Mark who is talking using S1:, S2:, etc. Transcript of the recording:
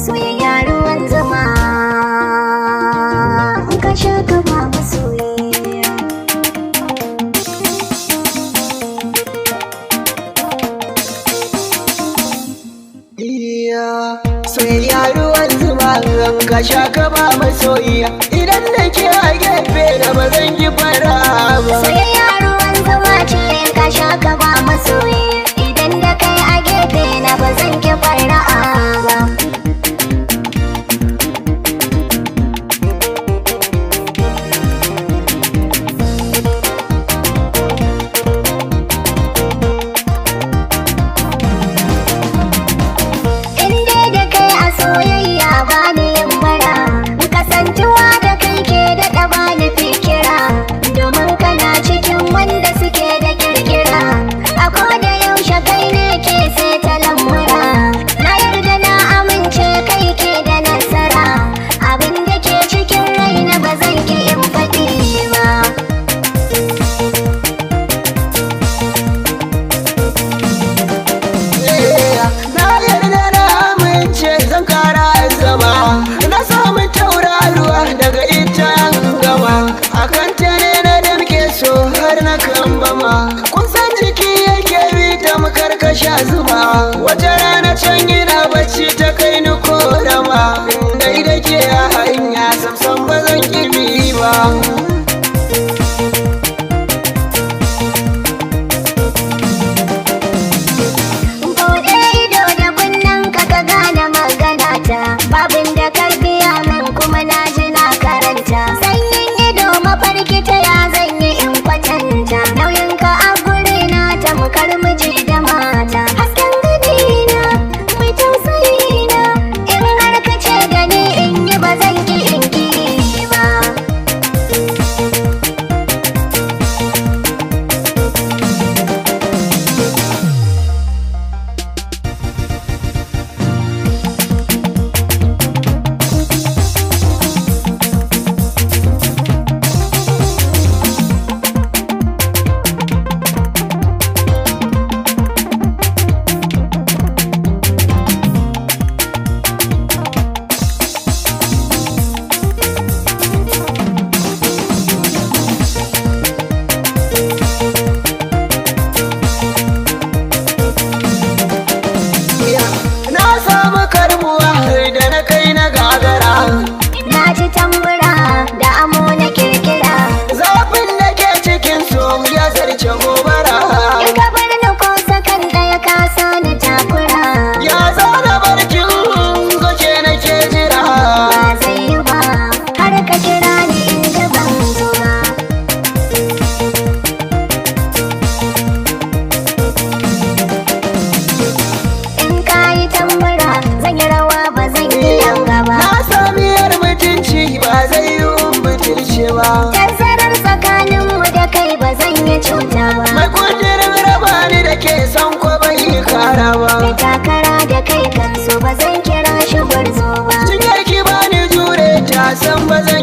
S1: Soyayya ruwan zuma, in ka sha ka ba masoyi.
S2: Iya, soyayya ruwan zuma, in ka sha ka ba masoyiya. Idan da ke a gefe da ba zan ki fara ba.
S1: Soyayya ruwan zuma ce, in ka sha ka ba masoyi. Idan da kai a gefe na ba zan ki fara'a ba. In dai da kai a soyayya ba ni yin bara, kasancewa da kai ke daɗa ba ni fikira, domin kana cikin wanda suke da kirkira. A koda yaushe kai ne ke saita lamura, na yarda na amince kai ke da nasara. Abin da ke cikin raina ba zan ki in faɗi ba.
S2: Na yarda na amince zan kara zama. Na samu tauraruwa daga ita an gama. Akan ta ne na damke so har na kambama. Kun san jiki yake bi ta makarkasha zuma. Wata rana can ina bacci ta kai ni korama. Dai da ke a hanya samsam ba zan ki bi ba.
S1: Buɗe ido da kunnen ka ka gane magana ta, babin da karbiya min kuma na ji na karanta. Sanyin ido mafarki ta ya zan yi in kwatanta, nauyin ka a guri na tamkar miji da mata. Hasken gani na mai tausayi na, in har ka ce da ni in yi ba zan ki in ki ba.
S2: Na samu karbuwa da na kai na gagara.
S1: Na ji tambura da amo na kirkira.
S2: Zafin da ke cikin so ya zarce gobara.
S1: In ka bar ni ko sakan ɗaya ka sani takura.
S2: Ya zana barkin zoce nake jira.
S1: Ba zai yi ba har ka kira ni in ji ban zo ba. In ka yi tambura zan yi rawa ba zan yi yanga ba.
S2: Na sami yar mutunci ba zai yi butulce ba.
S1: Tazarar tsakaninmu da kai ba zan yi cuta ba.
S2: Mai kudirin raba ni da ke son ko bai yi kara ba.
S1: Da takara da kai kansu ba zan kira shi gwarzo ba.
S2: Cinyar ki ba ni jure ta san ba zan